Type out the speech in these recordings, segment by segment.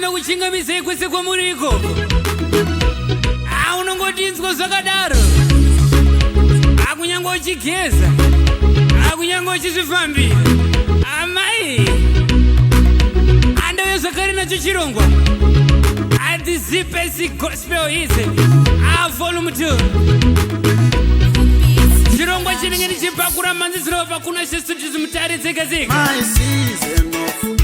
Ndokuchingamisei kwese kwamuri ikoko. Aunongotinzwa zvakadaro, akunyange uchigeza, akunyange uchizvifambira. Amai, andauya zvakare nacho chirongwa adzizipesi Gospel Hits Volume 2, chirongwa chinenge ndichipakura mhanzi dzinobva kuna Shestudios Mutare dzega dzega. My season of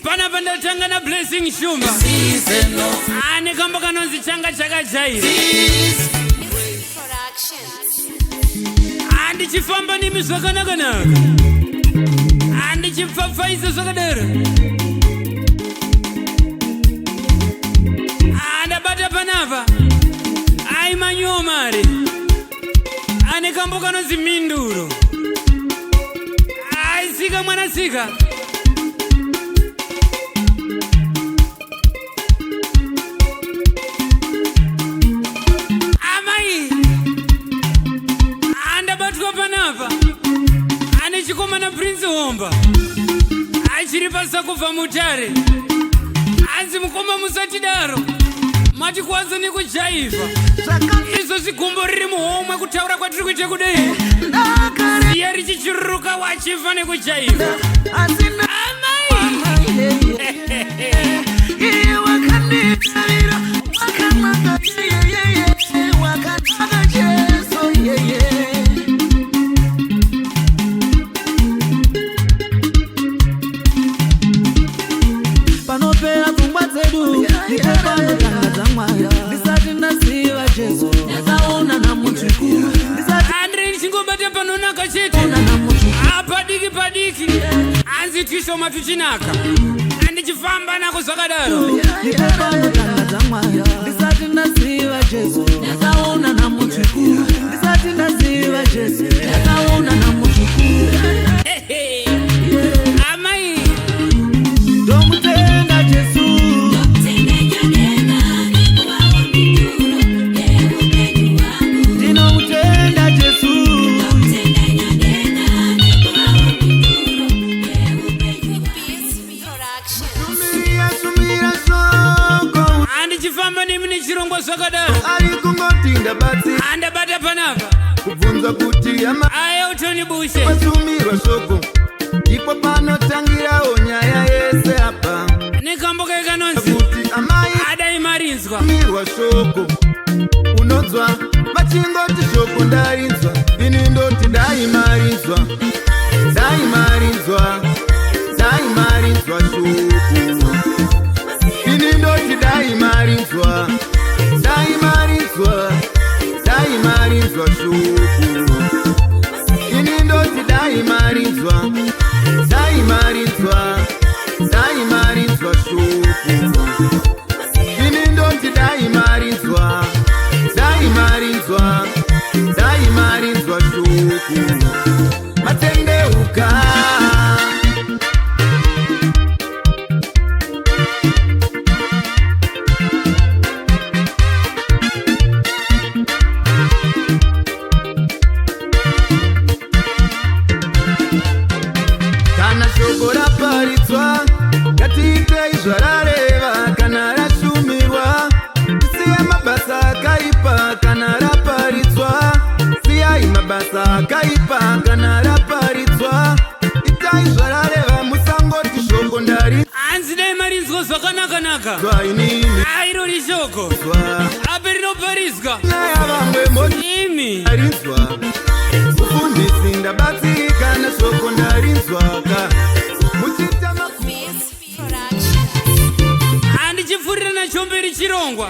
Panapa ndatanga naBlessing Shumba season of ane kambo kanonzi Changa Chakajaira. Handichifamba nemi zvakanakanaka, handichipfapfaisa zvakadaro. Andabata panapa aiManyomari ane kambo kanonzi Minduro. Aisika mwanasika. Amai, andabatwa panapa ane chikomana Prince Homba achiri pasakubva Mutare. Anzi, "Mukoma, musatidaro, matikwanza nekujaivha." Izvo zvigumbo riri muhomwe, kutaura kwatiri kuita kudei, siya richichururuka wachifa nekujaivha. Amai. Iye wakanditarira, wakanaka yeyeye, wakanaka Jesu yeye. Panopera pfungwa dzedu ndipo panotanga dzaMwari. Ndisati ndaziva Jesu, ndakaona namutsvuku. Ndisati Andrei, ndichingobata panonaka chete. namutsvuku. Apadiki padiki, hanzi twishoma tuchinaka, andichifamba nako zvakadaro. Ndipo panotanga dzaMwari. Ndisati ndaziva Jesu, ndakaona namutsvuku. Ndisati ndaziva Jesu, ndakaona namutsvuku. Hehe. Amai. Ndomutenda Jesu. Ndinomutenda Jesu. Shumira, shumira shoko. Andichifamba nemi nechirongwa zvakadaro. Ari kungoti ndabatsira. Andabata panapa Kubvunza kuti ama aEltoni Bushe. Pashumirwa shoko, ndipo panotangirawo nyaya yese apa. Nekambo kai kanonzi Kuti amai Adai Marinzwa. Shumirwa shoko, unonzwa vachingoti shoko ndarinzwa. Ini ndoti dai marinzwa, dai marinzwa, dai marinzwa shoko. Ini ndoti dai marinzwa, dai marinzwa, dai marinzwa shoko. Ini ndoti dai marinzwa, dai marinzwa, dai marinzwa shoko. Ini ndoti dai marinzwa, dai marinzwa, dai marinzwa shoko, matendeuka. Kana shoko raparidzwa, ngatiitei zvarareva. Kana rashumirwa, siya mabasa akaipa. Kana raparidzwa, siyai mabasa akaipa. Kana raparidzwa, itai zvarareva. Musangoti shoko ndarinzwa. Hanzi dai marinzwa zvakanakanaka. Inini Airori shoko ape rinoparidzwa. Nyaya vamwe moti Imi. Ndarinzwa mufundisi, ndabatsirikana, shoko ndarinzwaka muchiita. Handichipfurira nacho mberi chirongwa.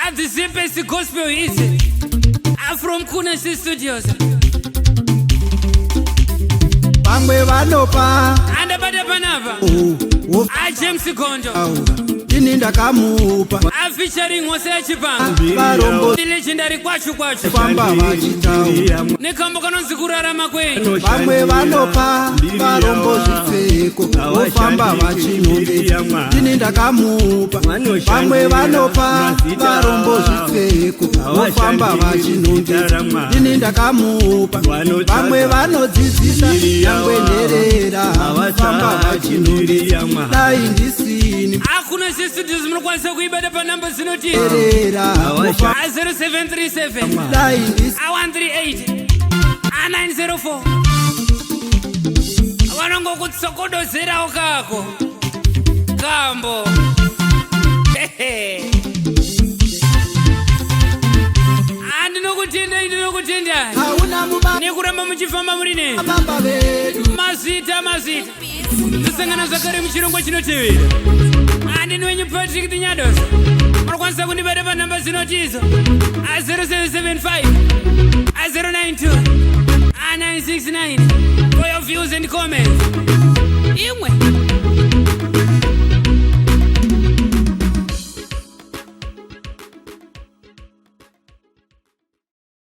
Adzisipesi Gospel Hits from Kunasi Studios. Vamwe vanopa Andabata panapa aJames Gondo. Ini ndakamupa. Afeaturing Hosea Chipanga. Varombo. The legendary Kwachu Kwachu. Famba vachitaura. Nekambo kanonzi Kurarama Kwenyu. Vamwe vanopa varombo zvipfeko, vofamba vachinongedza. Ini ndakamupa. Vamwe vanopa varombo zvipfeko, vofamba vachinongedza. Ini ndakamupa. Vamwe vanodzidzisa nyangwe nherera, vofamba vachinongedza. Dai ndisini. Hakuna Studios munokwanisa kuibata panhamba dzinoti Nherera. A0737 Dai ndisini. A138 A904. Vanongokutsokodozerawo kako kambo. Hehe. Ah, ndinokutendai, ndinokutendai Hauna muba. Nekuramba muchifamba muri neni. Baba vedu. Mazita, mazita. Tosangana zvakare muchirongwa chinotevera. Andini wenyu Patrick Tinyados. Munokwanisa kundibata panhamba dzinotizo a0775 a092 a969 for your views and comments. Imwe.